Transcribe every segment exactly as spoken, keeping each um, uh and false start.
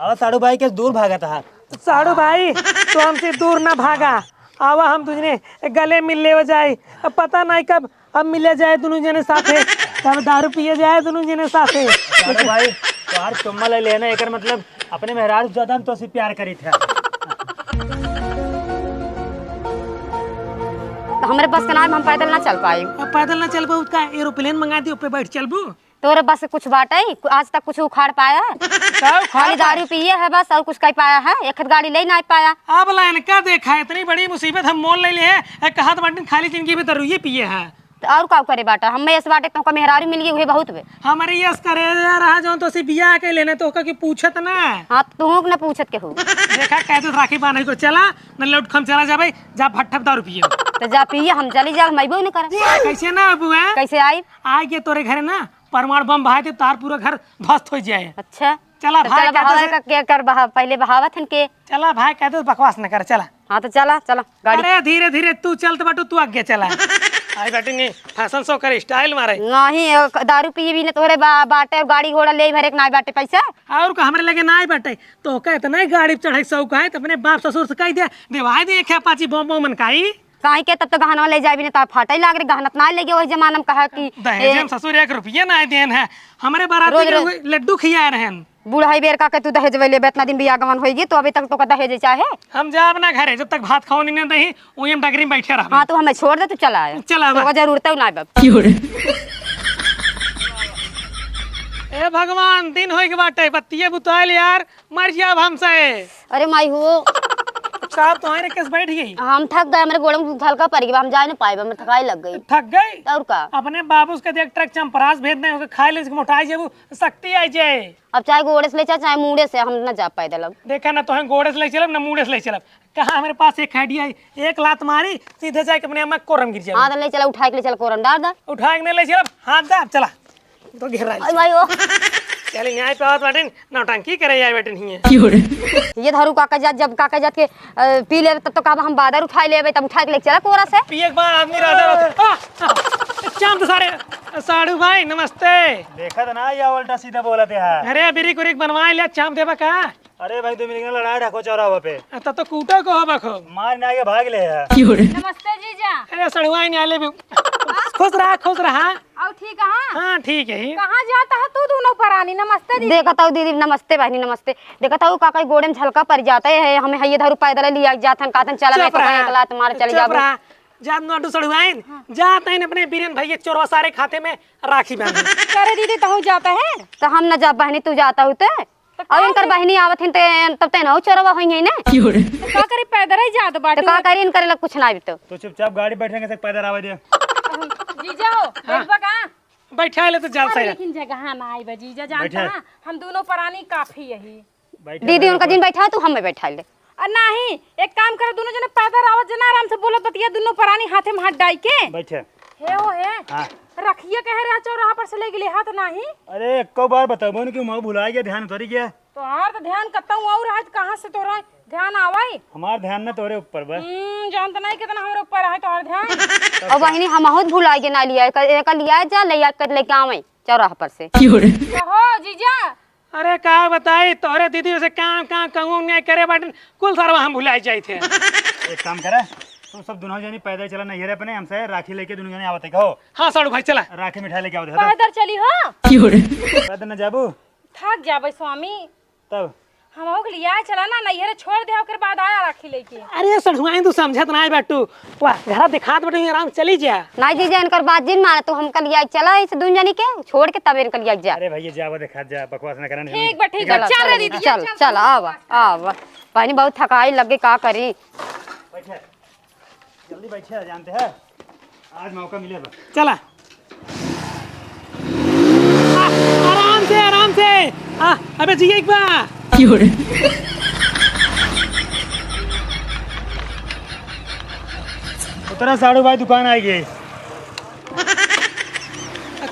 आवा साढ़ू भाई के दूर भागत हा। साढ़ू भाई, तू हमसे दूर ना भागा। आवा हम दुजने गले मिल लेवे जाए। अब पता नहीं कब अब मिले जाए दुनू जने साथे, कब दारू पिए जाए दुनू जने साथे। साढ़ू भाई, तोहार चुम्मा ले लेना, एकर मतलब अपने मेहरारू से ज्यादा हम तोसे प्यार करीत है। तो हमरे बस के नाम, हम पैदल ना चल पाई। अब पैदल ना चल पाऊ का? एरोप्लेन मंगा दी, ओपे बैठ चलबू। तोरे बस कुछ बाटे? आज तक कुछ उखाड़ पाया? का उखाड़ खाली पाया? दारू पिए है बस, और कुछ कह पाया है? एक हाथ गाड़ी ले ना पाया। अब लाइन का देखा, इतनी बड़ी मुसीबत हम मोल ले ले है, ए, कहत बाटिन खाली जिंदगी में दारुए पिए है। तो और का करे बाटा? हम ऐसे बाटे तो मेहरारू मिल गई, उहे बहुत बे। हमरे यस करे रहा जौन तोसे बियाह के लेने तो ओका के पूछत ना। हाँ, तो तुहूँ के ना पूछत के हो। देखा, कह दे राखी बांधे को चला, न लौट खम चला जाबे, जा भट्ठा पे दारू पिए। तो जा पिए, हम चली जा, हम अइबो न करब। कैसे ना अबू है? कैसे आई? आइ के तोरे घरे ना परमाणु बम बहाए दे, तार पूरा घर ध्वस्त हो जाए। अच्छा। चला तो भाई, चला कहते बहावे से का, के कर बहा-, पहले बहावत हन के। चला भाई, कहते बकवास न कर, चला। हाँ तो चला, चला गाड़ी। अरे धीरे धीरे तू चलत बाटू, तू आगे चला। आई बाटी नहीं, फैशन शो कर, स्टाइल मारे। नहीं, ए, क-, दारू पी भी न तोहरे बा-, बाटे, गाड़ी घोड़ा ले भरे के नाई बाटे पैसा। और का हमरे लगे नाई बाटे, तो का इतना ही गाड़ी पे चढ़े शौक है, तो अपने बाप ससुर से कह दे, देवाई दे एक अपाची बम बम मन काई। काहे के तब तो गहनवा ले जाबी न, तब फाटे लाग रे, गहना त ना ले गए, वही जमाना में कहा कि दहेज ए, में ससुर एक रुपया ना देन है, हमरे बाराती रोज के रोज। हुए लड्डू खिया रहन। बुढ़ाई बेर का के तू दहेज वही लेबे, इतना दिन बियाह गवन होई गई, तो अभी तक तो का दहेज चाहे? हम जाब ना घरे, जब तक भात खाओ नहीं दही, वही हम डगरी में बैठे रहबे। हाँ, तो हमें छोड़ दे, तू चला आया। चला बा। तो जरूरत ही ना बाप। की हो रे? ए भगवान, दिन होई के बाटे, बत्तिये बुताइल यार, मर जाब हमसे। अरे माई हो। साहब, तुम्हारे केस बैठ गई? हम थक गए, हमरे गोड़ में हल्का पड़ गया, हम जाए ना पाए, हमें थकाई लग गई। थक गई? और का? अपने बाबू के देख ट्रक चंपरास भेज दे, ओके खाए ले, मोटाई जेबू, शक्ति आई जाए। अब चाहे गोड़े से ले चला, चाहे मूड़े से, हम ना जा पैदल अब। देखा ना, तोहे गोड़े से ले चलब, ना मूड़े से ले चलब। कहा हमरे पास एक आइडिया है, एक लात मारी, सीधे जाके अपने अम्मा के कोरम गिर जाए। हाँ, तो ले चला, उठा के ले चला, कोरम डाल दा। उठा के नहीं ले चलब, हाथ दा, चला। तो घेरा अरे भाई ओ। चले न्याय पे आवत बाटिन, नौटंकी करे आए बाटिन हिये। की हो रे? ये धरू काका जात, जब काका जात के, अ, पी लेबे तब तो कहबा हम बादर उठाई लेबे, तब उठा के ले चला कोरा से। पिए के बाद आदमी राजा रहते। आ, आ, चाम तो सारे, साढ़ू भाई नमस्ते। देखत ना या उल्टा सीधा बोलत है। अरे बिरी कुरी बनवाए ले, चाम देबा का? अरे भाई, दो मिनट के लड़ाई रखो चौराहा पे। आ, तब तो कूटो को हो बखो। मार ना आगे भाग ले है। की हो रे? नमस्ते जीजा। अरे सड़ुआइन आले भी। खुश रहा, खुश रहा। और ठीक है? हाँ, ठीक है। कहाँ जाता है तू दोनों परानी? नमस्ते दीदी। देखत हूँ दीदी, नमस्ते बहनी, नमस्ते। देखत हूँ काका गोड़े में झलका पड़ जाता है, हमें हइये धरू पैदल लिया जात हन, कातन चला चुप नहीं तो रहा। एक लात मार चली चुप जाबो। रहा। जात नाटू सड़ुआइन, हाँ। जात है अपने बीरन भैया चोरवा सारे खाते में राखी बांधे। करे दीदी, तहूँ जाता है? तो हम न जा बहनी, तू जाता हूँ ते? तो और इनकर कैसे? बहिनी आवत हिन ते, तब ते ना चोरवा होई है ना। की हो रे? तो का करी, पैदल ही जात तो बाटू। का करी, इनकर लग कुछ ना भी तो। तो चुपचाप गाड़ी बैठेंगे से पैदल आवे दे। जीजा हो, हाँ। बैठबा का? बैठा ले तो जाल और साइड। लेकिन जगह ना आई बा जीजा, जानता बैठा। ना, हम दोनों परानी काफी यही। बैठा दीदी बैठा उनका बैठा। दिन बैठा, तू हमें बैठा ले। आ नहीं, एक काम करो, दोनों जने पैदल आवत जना, आराम से बोलत बतिया, दोनों परानी हाथे में हाथ डाई के। बैठे। हे हो हे। हाँ। रखिए कहे रहा चौराहा पर से ले गेले हाथ नाही। अरे, एको बार बताबो न कि मैं भुला गया, ध्यान उतरी गया। तोहार तो ध्यान कतऊ और है, कहाँ से तोरा ध्यान आवे? हमार ध्यान ना तोरे ऊपर बा। हम्म, जानत नहीं कितना हमरे ऊपर है तोहार ध्यान। और बहिनी, हम बहुत भुला के ना लिया, एक, एक लिया जा, ले आ, लेके आवे चौराहा पर से। की हो रे? कहो जीजा, अरे का बताई, तोहरे दीदी से काम, काम, कहूँ नहीं करे बाटन, कुल सरवा हम भुलाई जाइत है। एक काम करे, तुम सब दोनों जनी पैदल चला नैहरे अपने, हमसे राखी लेके दोनों जनी आवत है, कहो। हाँ साड़ू भाई, चला। राखी मिठाई लेके आवत है, तो। पैदल चली हो? की हो रे? पैदल न जाबू? थक जाबे स्वामी। तब? हम हो लिया चला ना, नैहरे छोड़ दे, ओकर बाद आया राखी लेके। अरे सड़ुआइन, तू समझत ना है बाटू, वाह, घरा दिखात बाटू, आराम चली जा। नहीं जीजा, इनकर बात जिन माने, तू हमका लिया चला इस दुन जनी के, छोड़ के तब इनका लिया जा। अरे भैया, जावा देखा जा, बकवास ना करन। ठीक बा, ठीक बा, चला, चल चला, रे दीदी, चल, चल, चल, आवा, आवा। बहनी बहुत थकाई लगे, का करी? बैठा, जल्दी बैठा, जानते हैं, आज मौका मिले बा। चला। आ, आराम से, आराम से। आ, अबे जिया एक बार। की हो रे? उतरा साड़ू भाई, दुकान आ गई।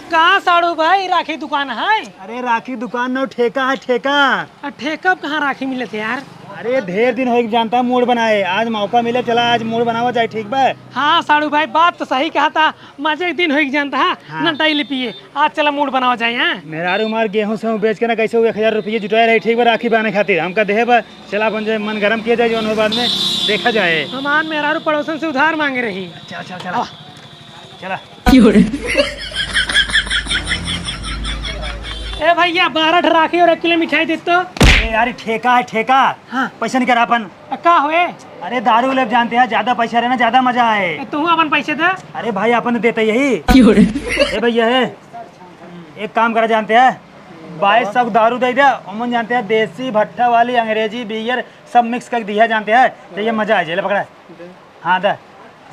का साड़ू भाई, राखी दुकान है? अरे राखी दुकान न, ठेका है, ठेका। आ, ठेका पे कहाँ राखी मिलत है यार? अरे, ढेर दिन होइक जानता है मूड बनाए, आज मौका मिले, चला आज मूड बनावा जाए, ठीक बा? हाँ साढ़ू भाई, बात तो सही कहा था, मजे एक दिन होइक जानता है, हाँ। नटाई ले पिए, आज चला मूड बनावा जाए, हाँ? मेहरारू मार गेहूं से बेच के ना कैसे एक हजार रुपये जुटाए रही, ठीक बा, राखी बांधे खातिर हमका देहे बा, चला अपन जो मन गरम किया जाए, जो बाद में देखा जाए। हमार मेहरारू पड़ोसन से उधार मांगे रही। चला, चला, चला। चला। क्यों रे? ए भैया, बारह ठो राखी और एक किलो मिठाई दे तो। ए यार, ई ठेका है, ठेका। हाँ। पैसा निकाल अपन। अ, का होए? अरे, दारू लेब जानते हैं, ज्यादा पैसा रहे ना, ज्यादा मजा आए। ए, तू अपन पैसे दे। अरे भाई, अपन तो देते यही। क्यों रे? ए भैया, है, एक काम करा जानते हैं, बाईस सौ दारू दे दे, ओमन जानते हैं, देसी भट्ठा वाली, अंग्रेजी बियर, सब मिक्स करके दिया जानते हैं, तो ये मजा आ जाए। ले पकड़ा। हाँ, दा,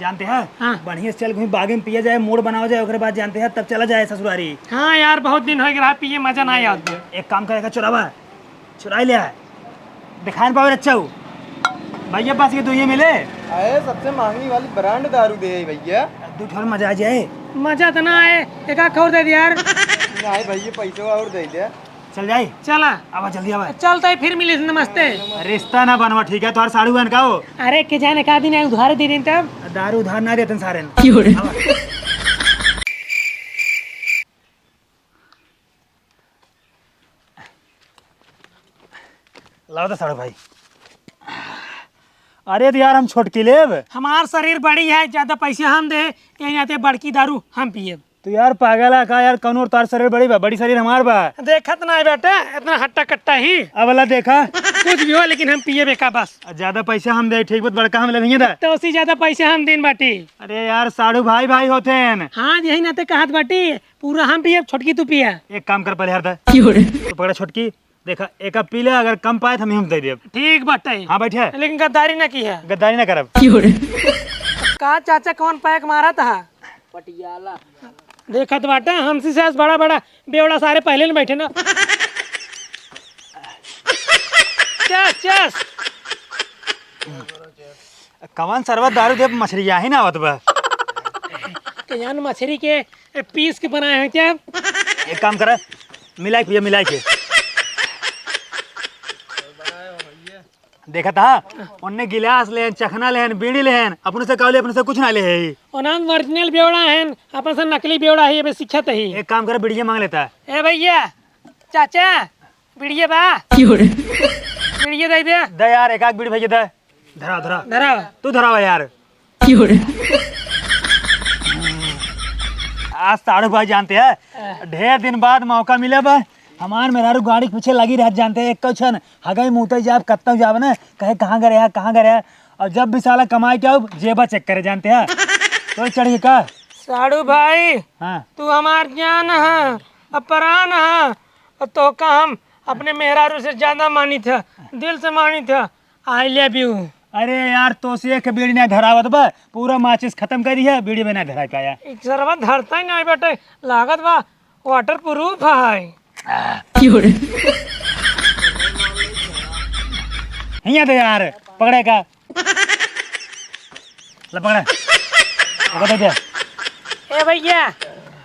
जानते हैं? हाँ। बढ़िया से चल घूमी बागे में पिया जाए, मूड बनावा जाए, ओकरे बाद जानते हैं, तब चला जाए ससुरारी। हाँ यार, बहुत दिन हो गया पिए, मजा ना आवत बा। एक काम करेगा, चुरावा, चुराई ले आए, दिखाई पावे अच्छा हो। भैया पास ये दो ये मिले। अरे, सबसे महंगी वाली ब्रांड दारू दे भैया। दो ठोर मजा आ जाए। मजा तो ना आए, एक आख और दे दे यार। नहीं भैया, पैसे और दे दे। चल जाई। चला। आवा, जल्दी आवा। चलता है, फिर मिलिस, नमस्ते। रिश्ता ना बनवा, ठीक है? तोहार साढ़ू बहन का हो? अरे, के जाने का दिन है, उधार दे दिन तब। दारू उधार ना देतन सारे। क्यों रे? आवा। लाओ तो साढ़ू भाई। अरे तो यार, हम छोटकी लेब। हमार शरीर बड़ी है, ज्यादा पैसे हम दे, यही नाते बड़की दारू हम पियब। तो यार पागल है का यार, कौन और तार शरीर बड़ी बा, बड़ी शरीर हमार बा। देखत ना बेटा, इतना हट्टा कट्टा ही। अब वाला देखा। कुछ भी हो, लेकिन हम पिए बेका बस। आ, ज्यादा पैसा हम दे, ठीक बात, बड़का हम ले भैया दा। तो उससे ज्यादा पैसा हम दिन बाटी। अरे यार, साढ़ू भाई भाई होते हैं। हाँ, यही नाते कहत बाटी, पूरा हम पिए, छोटकी तू पिया। एक काम कर, पहले हर दे। क्यों रे? तू पकड़ा छोटकी, देखा, एक पी ले, अगर कम पाए तो हम ही दे देब। ठीक बाटे। हाँ, बैठे। लेकिन गद्दारी ना की है। गद्दारी ना करब। क्यों रे? का चाचा कौन पैक मारा था? पटियाला। देखत बाटे, हमसे से बड़ा बड़ा बेवड़ा सारे पहले न बैठे ना। चस, चस। कवन सरवा दारू देब, मछरिया ही ना आवत बा। तो यार मछरी के ए, पीस के बनाए हैं क्या? एक काम करे, मिलाई के पिया, मिलाई के। देखा था, उनने गिलास लेहन, चखना लेहन, बीड़ी लेहन, अपने से कहले, अपने से कुछ ना ले है। ओनान ओरिजिनल बेवड़ा है, अपन से नकली बेवड़ा है, ये बे सीखत ही। एक काम करे, बीड़िया मांग लेता है। ए भैया, चाचा, बीड़िया बा? क्यों रे? बीड़िया दे दे। दे यार, एक आध बीड़ी भैया दे। धरा, धरा। धरा। तू धरावा यार। क्यों रे? आज साढ़ू भाई जानते हैं, हाँ। ढेर दिन बाद मौका मिले बा। हमार मेहरारू गाड़ी के पीछे लगी रहत जानते हैं, एक क्षण हगई मुतई जाब, कत्तौ जाब ना, कहे कहाँ गए हैं, कहाँ गए हैं। और जब भी साला कमाई के आउब, जेबा चेक करे जानते हैं। तो चढ़ के का? साढ़ू भाई, हाँ। तू हमार जान है, अब परान है, और तोहका हम अपने मेहरारू से ज्यादा मानित है, दिल से मानित है। I love you। अरे यार, तोसे एक बीड़ी ना धरावत बा, पूरा माचिस खत्म कर दिया, बीड़ी में ना धरा पाया। एक सरवा धरता ही नहीं बेटे, लागत बा waterproof है। क्यों रे? हिया दे यार, पकड़े का? ले पकड़ा। ओके दे दे। ए भैया,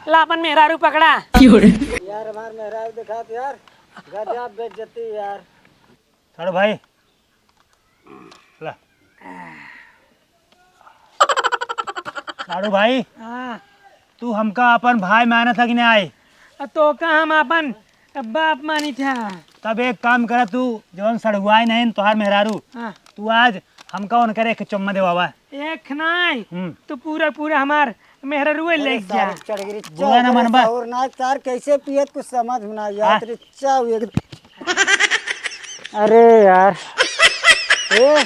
ला अपन मेहरारू पकड़ा। क्यों रे? यार, हमार मेहरारू दिखात यार, गजब बेइज्जती यार। साढ़ू भाई, ला। साढ़ू भाई, हाँ। तू हमका अपन भाई मानत है कि नहीं? आ तोका हम अपन बाप मानी था। तब एक काम करा, तू जवन सड़ुआई नहीं तोहार मेहरारू, हाँ। तू आज हमका उनकर एक चुम्मा देवावा। एक नहीं, हम्म। तू पूरा पूरा हमार मेहरारू ले जा। बुरा ना मनबा। और ना तार कैसे पियत कुछ समझ में ना हाँ। यार। चाव एक। अरे यार। ए।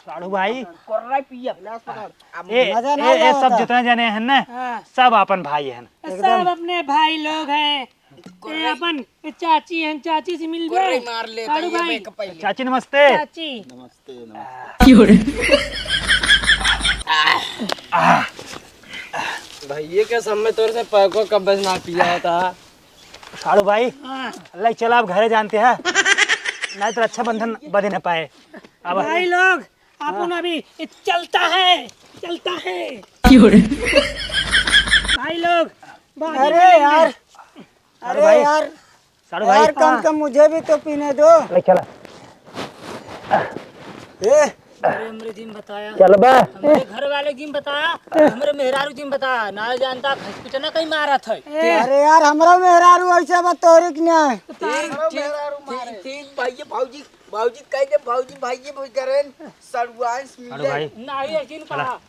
साढ़ू भाई। कोर्रा पिया। ए, मजा ना ए, ए, सब आवता। जितना जने हैं ना, हाँ। सब अपन भाई हैं। सब अपने भाई लोग हैं। ए, अपन चाची हैं, चाची से मिल कोर्रा गए। मार लेता साढ़ू ये भाई। बैक पहले। चाची नमस्ते। चाची। नमस्ते, नमस्ते। क्यों रे? भैया के समय तोर से पैको कब बस ना पिया होता। साढ़ू भाई, हाँ। ले चला अब घरे जानते हैं, नहीं तो रक्षाबंधन बधे न पाए। अब भाई लोग, अपन हाँ। अभी चलता है, चलता है। क्यों रे? भाई लोग, बाकी अरे करेंगे। यार, अरे अरे भाई। यार, अरे भाई। यार, कम से कम मुझे भी तो पीने दो। ले चला। ए, अरे हमरे जिन बताया। चल बे। हमरे घर वाले जिन बताया, हमरे मेहरारू जिन बताया, ना जानता खसकुचना कहीं मारत है। अरे यार, हमरा मेहरारू ऐसे बा तोरे की ना। तीन, तीन, तीन, तीन भाई भौजी, भौजी कह दे, भौजी भाई करें, सड़ुआन से अरे मिले। भाई। ना, ये जिन चला। कहा,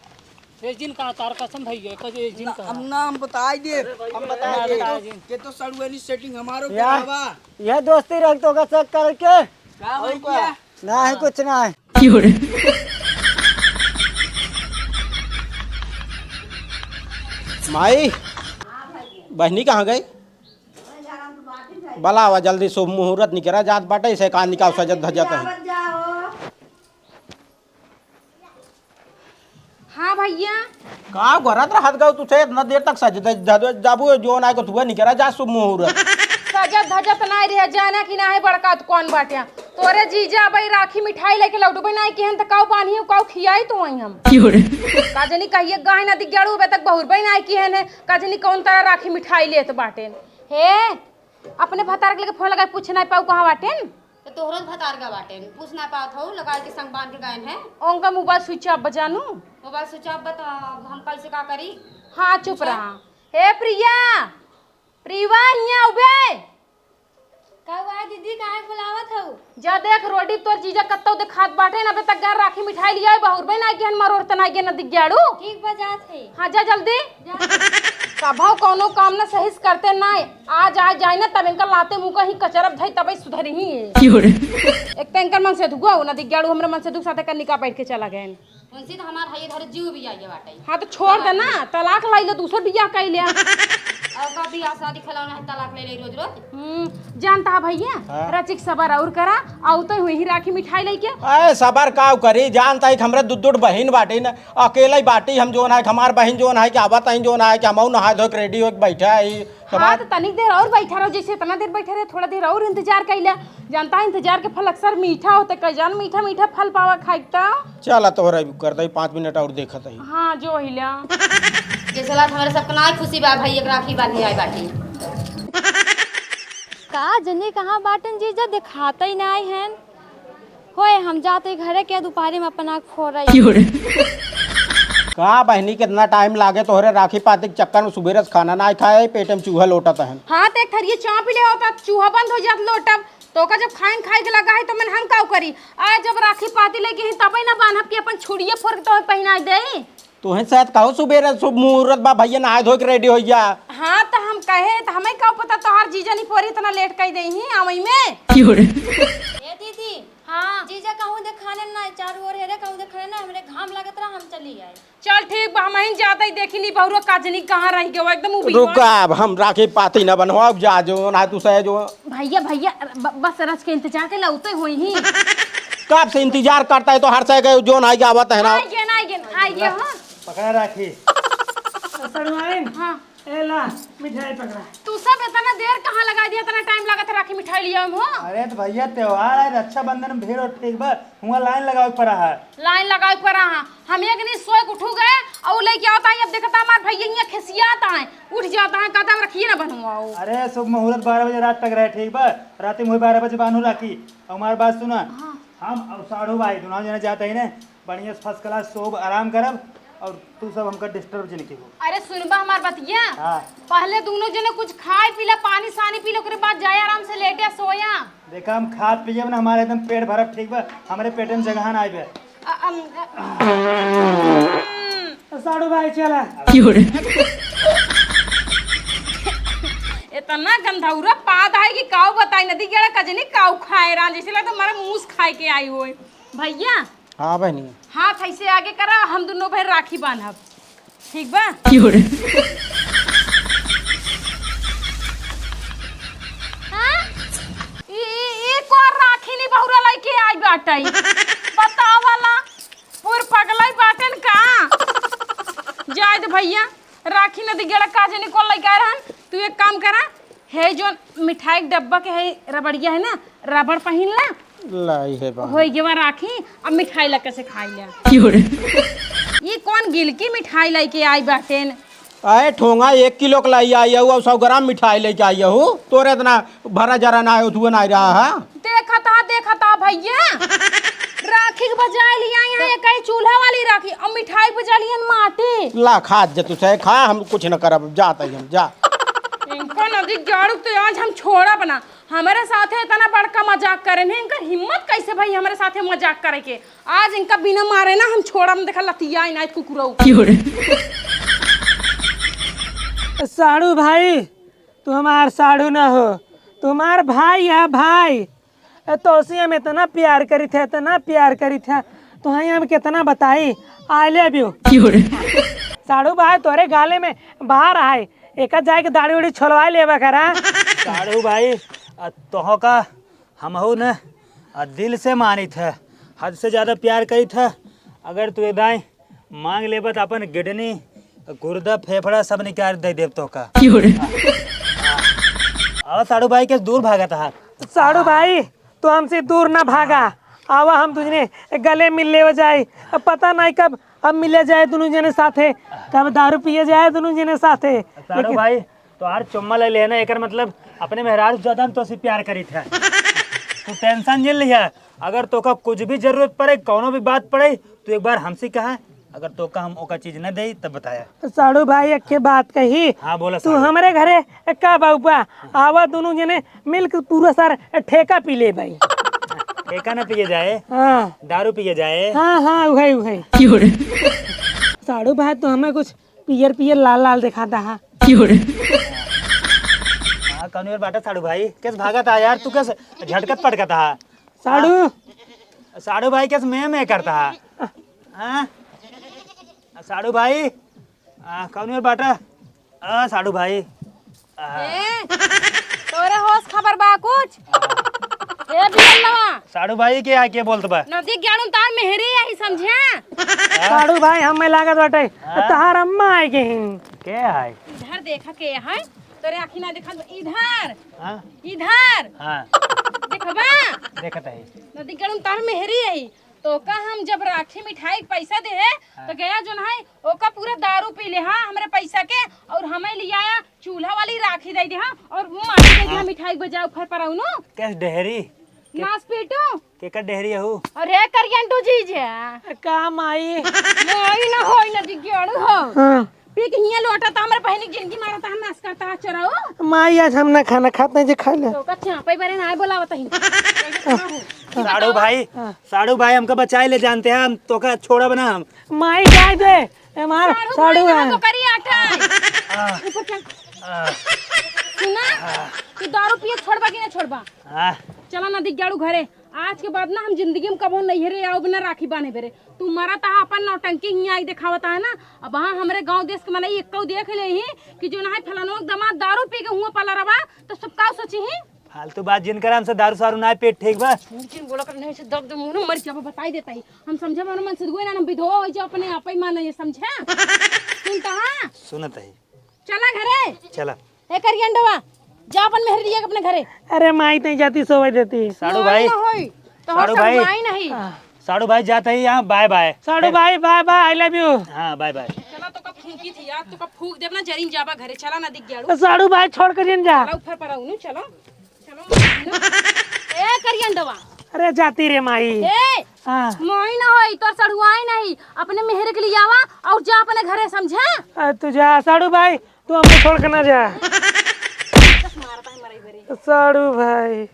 ये जिन कहा, तार कसम भैया, कह ये जिन ना, कहा। हम ना, हम बताई दे, हम बताई ना, दे। बताई दे। ये तो सड़ुआनी सेटिंग हमारो यार, करावा। यह दोस्ती रख तो का चेक करके। का और भैया? का? नाही, कुछ नाही। माई, बहिनी कहाँ गई? बलावा जल्दी, शुभ मुहूर्त निकरा जात बाटे, इसे कहाँ निकाल सजत धजत है। हाँ भैया। का करत रहत गऊ तुसे इतना देर तक सज धज जाबू, जौन आए को तुआ निकरा जा शुभ मुहूर्त। सजत धजत नाई रहे, जाना कि ना है बड़का त कौन बाटे। तोरे जीजा अबई राखी मिठाई लेके लौटबे नाई किहन त काऊ बान्ही काऊ खियाई तो वहीं हम। का जनी कहिए गाय ना दिग्याड़ू बे तक बहुर बे नाई किहन है, का जनी कौन तरह राखी मिठाई लेत बाटेन। हे, अपने भतार के लेके फोन लगाई पूछ नाई पाऊ कहाँ बाटेन। तो तोहरो भतार का बाटेन, पूछ ना पावत हऊ, लगाई के संग बांध के गए हैं। उनका मोबाइल स्विच ऑफ बजानू। मोबाइल स्विच ऑफ बता, अब हम कैसे का करी? हाँ, चुप पूछा? रहा। हे प्रिया, प्रिया, हियाँ उबे। का हुआ है दीदी, काहे बुलावत हऊ? जा देख, रोडी तोर जीजा कत्तौ देखात बाटे ना, अबे तक गार राखी मिठाई लिया, बहुर बे ना गेन मरोर तना गेन दिग्याड़ू। ठीक बा, जात है। हाँ, जा जल्दी। जा। कभौ कौनो काम ना सही से करते ना, आज आ जाए ना, तब इनका लाते मुंह का ही कचरब धई, तबे सुधरी ही है। क्यों रे? एक तो इनकर मन से दुगो ना दिग्याड़ू, हमरे मन से दुख साथे कर निका बैठ के चला गए। उनसे तो हमार हई धर जीव भी आई बाटे। हाँ, तो छोड़ दे ना, तलाक लाई ले, दूसर बियाह कई ले। और का बियाह शादी खिलौना है, तलाक ले ले रोज रोज। हम्म, जानता है भैया, हाँ। रचिक सबर और करा, आऊ तो हुई ही राखी मिठाई लेके। अरे सबर का करी, जानता है कि हमरे दू दू बहिन बाटी न, अकेले ही बाटी हम, जोन है कि हमार बहिन जोन है कि आवत है, जोन है कि हमहू नहाए धोए के रेडी होके बैठा है। हाँ, हमार तो तनिक देर और बैठा रहो, जैसे इतना देर बैठे रहे, थोड़ा देर और इंतजार कइला। जानता है, इंतजार के फल अक्सर मीठा होते, कई जान मीठा मीठा फल पावा खाए के तो। चला, तोहरा भी कर दई, पाँच मिनट और देखत ही। हाँ, जो हिला। जैसे लात हमारे सबके ना खुशी बा, भाई एक राखी बांधे आए बाटी। का जनी कहाँ बाटन जीजा, दिखाते ही ना आए हैं। होए, हम जाते घरे के दुपहरी में अपना फोरई। का बहिनी, कितना टाइम लागे तोहरे राखी पाती के चक्कर में? सुबेरे से खाना ना खाए, पेट में चूहा लोटत हन। हाँ, तो एक थरिये चाँप ले होता, चूहा बंद हो जात लोटब। तो का जब खाइन खाए के लगा है, तो मन हम काऊ करी? आज जब राखी पाती लेके ही तबे ना बांधब कि अपन छुड़िए फोर के तोहे पहिनाई दे। तोहे शायद कहो सुबेरे शुभ मुहूर्त बा, भैया नहाए धोए के रेडी हो जा। हाँ, तो हम कहे, तो हमें का पता तोहार जीजा नहीं पोरी इतना लेट कई देही आवई में। क्यों रे? ए दीदी, हाँ। जीजा कहूँ देखाने ना, चारू ओर हेरे कहूँ देखाने ना, हमरे घाम लागत रहा, हम चली आए। चल ठीक बा, हम ही जाते ही देखी नी बहुरा काजनी कहाँ रह गयो, एकदम उबी रुका, अब हम राखी पाती ना बनवाओ, अब जा जो ना तू सह जो। भैया, भैया, ब-, बस रच के इंतजार के लौते होई ही। कब से इंतजार करता है तो हर सह गए जो ना आवत है ना। आइए ना, आइए, आइए, हाँ। पकड़ा राखी। सड़वाइन। हाँ। ए ला, मिठाई पकड़ा। तू सब इतना देर कहाँ लगा दिया, इतना टाइम लागत है राखी मिठाई लिया हम हो? अरे तो भैया त्योहार है, रक्षाबंधन में भीड़ और ठीक बा, हुआ लाइन लगावे पड़ा है। लाइन लगावे पड़ा है, हम एक नहीं सोए के उठू गए और लेके आवता है, अब देखता हमार भैया यहाँ खिसियाता है, उठ जाता है, कहता हम रखिए ना बनवाओ। अरे शुभ मुहूर्त बारह बजे रात तक रहे, ठीक बा, रात में वही बारह बजे बांधू राखी। और हमारी बात सुना, हाँ। हम और साढ़ू भाई दोनों जने जाते हैं ना, बढ़िया से फर्स्ट क्लास सोब, आराम करब, और तू सब हमका डिस्टर्ब जिन की हो। अरे सुनबा हमार बतिया। हाँ। पहले दोनों जने कुछ खाए पी ले, पानी सानी पी ले, ओकरे बाद जाए आराम से लेटे सोया। देखा हम खात पिए ना, हमारे एकदम पेट भरब, ठीक बा, हमरे पेट में जगह ना आइबे। अ, अम, अ, साढ़ू भाई चला। इतना गंधौरा पाद है कि काऊ बताई, नदी गेड़ा कजनी काऊ खाए रहा, जैसे लगता हमारा मूस खाए के आई होए। भैया, हाँ बहनी। हाथ ऐसे आगे करा, हम दोनों भाई राखी बांधब, ठीक बा? क्यों रे? हाँ? ई, ई, ई कौन राखी नी बहुरा लइके आई बाटई? बतावला, पूर पगलाई बाटन का? जाए दे भैया, राखी नदी गेड़ा का जनी कौन लइके आए रहन? तू एक काम करा, हे जो मिठाई के डब्बा के है रबड़िया है ना, रबड़ पहिन ला। लाई है बा। होई गेवा राखी, अब मिठाई ला कैसे खाई ले? क्यों रे? ये कौन गिलकी मिठाई लेके आई बाटेन? अरे ठोंगा एक किलो के लाई आई हूँ और सौ ग्राम मिठाई लेके आई हूँ। तोरे इतना भरा जरा ना आयो, तू ना रहा है। देखा था, देखा था भैया, राखी के बजाय लिया यहाँ एक ही चूल्हा वाली राखी और मिठाई के बजाय लिया माटी। ला खा जे तू से खा, हम कुछ न करब, जात ही हम जा। इनका नदी गाड़ू तो आज हम छोड़ब ना। हमारे साथे इतना बड़का मजाक करे नहीं, इनकर हिम्मत कैसे भाई हमारे साथे मजाक करे के? आज इनका बिना मारे ना हम छोड़ब, देखा लतिया इनाइत कुकुरऊ। साढ़ू भाई, तू हमार साढ़ू ना हो, तू हमार भाई है भाई। ए, तोसे हम इतना प्यार करी थे, इतना प्यार करी थे, तुहई हम कितना बताई, I love you। साढ़ू भाई, तोरे गाले में बार आए, एका जाए के दाढ़ी उड़ी छोलवा लेबा करा। साढ़ू भाई, आ, तोह का हमहू न, आ, दिल से मानित है, हद से ज्यादा प्यार करित है। अगर तू दाई मांग लेबा त अपन किडनी, गुर्दा, फेफड़ा सब निकाल दे देब तोह का। क्यों रे? आवा साढ़ू भाई के दूर भागत हा। साढ़ू भाई, तू हमसे दूर ना भागा। आवा हम दुजने गले मिल लेवे जाए। अब पता नहीं कब अब मिले जाए दुनू जने साथे, कब दारू पिए जाए दुनू जने साथे। साढ़ू लेकिन भाई, तोहार चुम्मा ले लेना, एकर मतलब अपने मेहरारू से ज्यादा हम तोसे प्यार करित है। तू tension जिन लिहा, अगर तोका कुछ भी जरूरत पड़े, कौनो भी बात पड़े, तू एक बार हमसे कहा, अगर तोका हम ओका चीज न देई तब बताया। साढ़ू भाई, एक के बात कही। हाँ, बोला तू साढ़ू। हमरे घरे का बाबा, आवा दुनू जने मिल के पूरा सारा ठेका पी ले भाई। ठेका ना पिए जाए, हाँ। दारू पिए जाए। हाँ, हाँ, उहई, उहई। साढ़ू भाई, तो हमें कुछ पियर पियर लाल लाल देखाता हा। हाँ, कौन बेर बाटा साढ़ू भाई? कैस भागत हा यार, तू कैस झटकत पटकत हा? साढ़ू। हाँ? साढ़ू भाई कैस में में करता हा? हाँ? साढ़ू भाई, आ, कौन बेर बाटा? आ, साढ़ू भाई। आ। ए, तोरे होश खबर बा कुछ? ए, बियल्लवा। साढ़ू भाई के आ के बोलत बा? नदी ज्ञानम तार मेहरी आई समझे? हाँ? साढ़ू भाई, हमें लागत बाटे, हाँ? तहार अम्मा आए के हिन। के है? इधर देखा के है? तोरे आँखी ना देखा, इधर। हाँ? इधर। हाँ। देखबा? देखत है। नदी ज्ञानम तार मेहरी आई। तो का हम जब राखी मिठाई के पैसा दे है, हाँ। तो गया जोन है, ओका पूरा दारू पी ले, हाँ, हमरे पैसा के, और हमें लियाया चूल्हा वाली राखी दे दे, हाँ, और वो माटी दे दे, हाँ। मिठाई बजाओ फर पर उनु। कैस डेहरी? के-, नास पीटू। केकर डेहरी हऊ? अरे करियंटू जी जे। का माई? माई ना होई ना दिग्याड़ू हो। हाँ। पी के हियां लोटा त हमरे बहिनी के जिंदगी मारत, हम नास करता चोराऊ। माई, आज हम ना खाना खात नहीं जे खा ले। तो का चापे बरे ना बोलावत ही। साढ़ू भाई, हाँ। साढ़ू भाई, हमका बचाए ले जानते हैं, हम तोका छोड़ब ना हम। माई, जाए दे, ए मार, साढ़ू साढ़ू भाई है। ना तो करी आटा। हाँ। ऊपर चल। हाँ। सुना, हाँ। तू दारू पिए छोड़बा कि ना छोड़बा? हाँ। चला ना दिग्याड़ू घरे। आज के बाद ना हम जिंदगी में कबो नैहरे आउब ना राखी बांधे बेरे। तू मरत हा अपन नौटंकी हियां आई देखावत हा ना। अब हाँ हमरे गांव देश के मनई एक्कौ देख ले ही कि जो ना है फलानो के दामाद दारू पी के हुआ पला रवा तो सब का सोची ही? फालतू बात जिन करा, हमसे दारू सारू ना पेट ठीक बा। जिन बोला कर नहीं से दर्द मुंह मर जाबो बताई देता ही। हम समझे मन मन से दुए ना हम विधवा हो जाओ अपने आप ही मान ये समझा। सुनता हाँ? सुनत ही। चला घरे। चला। ए करियंडवा, जा अपन मेहरी लिया के अपने घरे। अरे माई तई जाती सोवे देती। साढ़ू भाई। ना होई, तो साढ़ू भाई। माई नहीं। हाँ। साढ़ू भाई जाता ही यहाँ, bye bye। साढ़ू भाई, bye bye, I love you। हाँ, bye bye। चला तो का फूंकी थी यार, तो का फूंक दे अपना जरीन जाबा घरे, चला ना दिग्याड़ू। साढ़ू भाई छोड़ के जिन जा। चला ऊपर पर आऊ नु, चलो। चलो। ए करियंडवा। अरे जाती रे माई। ए, हाँ। माई ना होई, तोर सड़ुआई नहीं, अपने मेहर के लिए आवा और जा अपने घरे समझा। आ, तू जा साढ़ू भाई, तू हमको छोड़ के ना जा। साढ़ू भाई।